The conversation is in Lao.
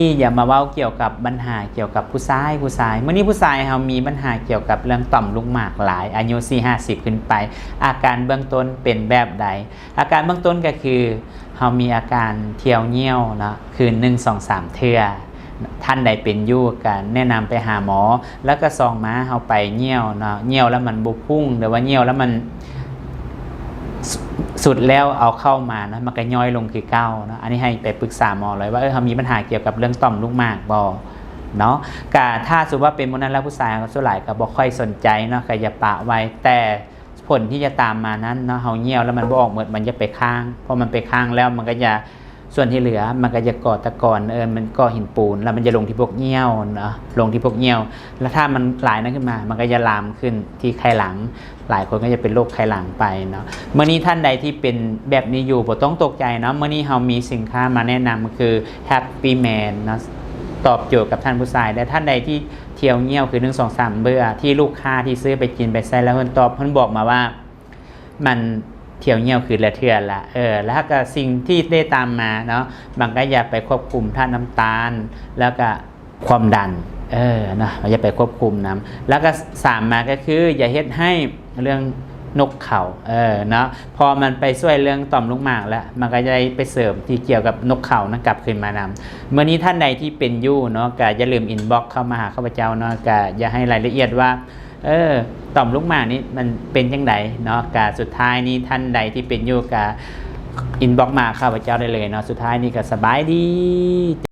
ນີ້ຢາກມາເວົ້າກ່ຽວກັບບັນຫາກ່ຽວກັບຜູ້ຊາຍ, ຜູ້ຊາຍ. ມື້ນີ້ຜູ້ຊາຍເຮົາມີບັນຫາກ່ຽວກັບເລື່ອງຕ່ອມລູກໝາກຫຼາຍ, ອາຍຸສີ່ຫ້າສິບຂຶ້ນໄປ, ອາການເບື້ອງຕົ້ນເປັນແບບໃດ? ອາການເບື້ອງຕົ້ນກໍຄື ເຮົາມີອາການຖ້ຽວຍ່ຽວເນາະ ຄືນໜຶ່ງ ສອງ ສາມເທື່ອ. ທ່ານໃດເປັນຢູ່ກໍແນະນຳໄປຫາໝໍ, ແລ້ວກໍສອງມາເຮົາໄປຍ່ຽວເນາະ, ຍ່ຽວແລ້ວມັນບໍ່ພຸ່ງ ຫຼືວ່າຍ່ຽວແລ້ວມັນ ສຸດແລ້ວເອົາເຂົ້າມາເນາະ ມັນກໍຍ້ອຍລົງຄືເກົ່າເນາະ. ອັນນີ້ໃຫ້ໄປປຶກສາໝໍເລີຍວ່າ ເອີ ເຮົາມີບັນຫາກ່ຽວກັບເລື່ອງຕ່ອມລູກໝາກບໍ່ເນາະ. ກະຖ້າສົມມຸດວ່າເປັນໝູ່ນັ້ນແລ້ວ ຜູ້ຊາຍເຮົາສ່ວນຫຼາຍກໍບໍ່ຄ່ອຍສົນໃຈເນາະ ກໍຢ່າປະໄວ້. ແຕ່ຜົນທີ່ຈະຕາມມານັ້ນເນາະ ເຮົາຍ່ຽວແລ້ວມັນບໍ່ອອກໝົດ ມັນຈະໄປຄ້າງ, ເພາະມັນໄປຄ້າງແລ້ວມັນກໍຈະ ສ່ວນທີ່ເຫຼືອມັນກໍຈະກໍ່ຕະກອນ ເອີ ມັນກໍ່ຫີນປູນ ແລ້ວມັນຈະລົງທີ່ພວກຍ່ຽວເນາະ ລົງທີ່ພວກຍ່ຽວ. ແລ້ວຖ້າມັນຫຼາຍນັ້ນຂຶ້ນມາ ມັນກໍຈະລາມຂຶ້ນທີ່ໄຂ່ຫຼັງ, ຫຼາຍຄົນກໍຈະເປັນໂລກໄຂ່ຫຼັງໄປເນາະ. ມື້ນີ້ທ່ານໃດທີ່ເປັນແບບນີ້ຢູ່ ບໍ່ຕ້ອງຕົກໃຈເນາະ, ມື້ນີ້ເຮົາມີສິນຄ້າມາແນະນຳ ຄື Happy Man ເນາະ ຕອບໂຈດກັບທ່ານຜູ້ຊາຍ. ແລະທ່ານໃດທີ່ຖ້ຽວຍ່ຽວຄືໜຶ່ງ ສອງ ສາມເທື່ອ ທີ່ລູກຄ້າທີ່ຊື້ໄປກິນໄປໃຊ້ແລ້ວເພິ່ນຕອບ ເພິ່ນບອກມາວ່າ ມັນຖ້ຽວຍ່ຽວຄືນລະເທື່ອລະ ເອີ ແລ້ວກໍສິ່ງທີ່ໄດ້ຕາມມາເນາະ ມັນກໍຢ່າໄປຄວບຄຸມທາດນ້ຳຕານ ແລ້ວກໍຄວາມດັນ ເອີ ເນາະ ຢ່າໄປຄວບຄຸມນຳ. ແລ້ວກໍສາມມາກໍຄື ຢ່າເຮັດໃຫ້ເລື່ອງນົກເຂົາ ເອີ ເນາະ ເພາະມັນໄປຊ່ວຍເລື່ອງຕ່ອມລູກໝາກແລ້ວ ມັນກໍຈະໄດ້ໄປເສີມທີ່ກ່ຽວກັບນົກເຂົານັ້ນກັບຄືນມານຳ. ມື້ນີ້ທ່ານໃດທີ່ເປັນຢູ່ເນາະ ກໍຢ່າລືມ inbox ເຂົ້າມາຫາຂ້າພະເຈົ້າເນາະ, ກໍຢາກໃຫ້ລາຍລະອຽດວ່າ ເອີ ຕ່ອມລູກໝາກນີ້ມັນເປັນຈັ່ງໃດເນາະ. ກະສຸດທ້າຍນີ້ທ່ານໃດທີ່ເປັນຢູ່ກະ inbox ມາຫາຂ້າພະເຈົ້າໄດ້ເລີຍເນາະ. ສຸດທ້າຍນີ້ກະສະບາຍດີ.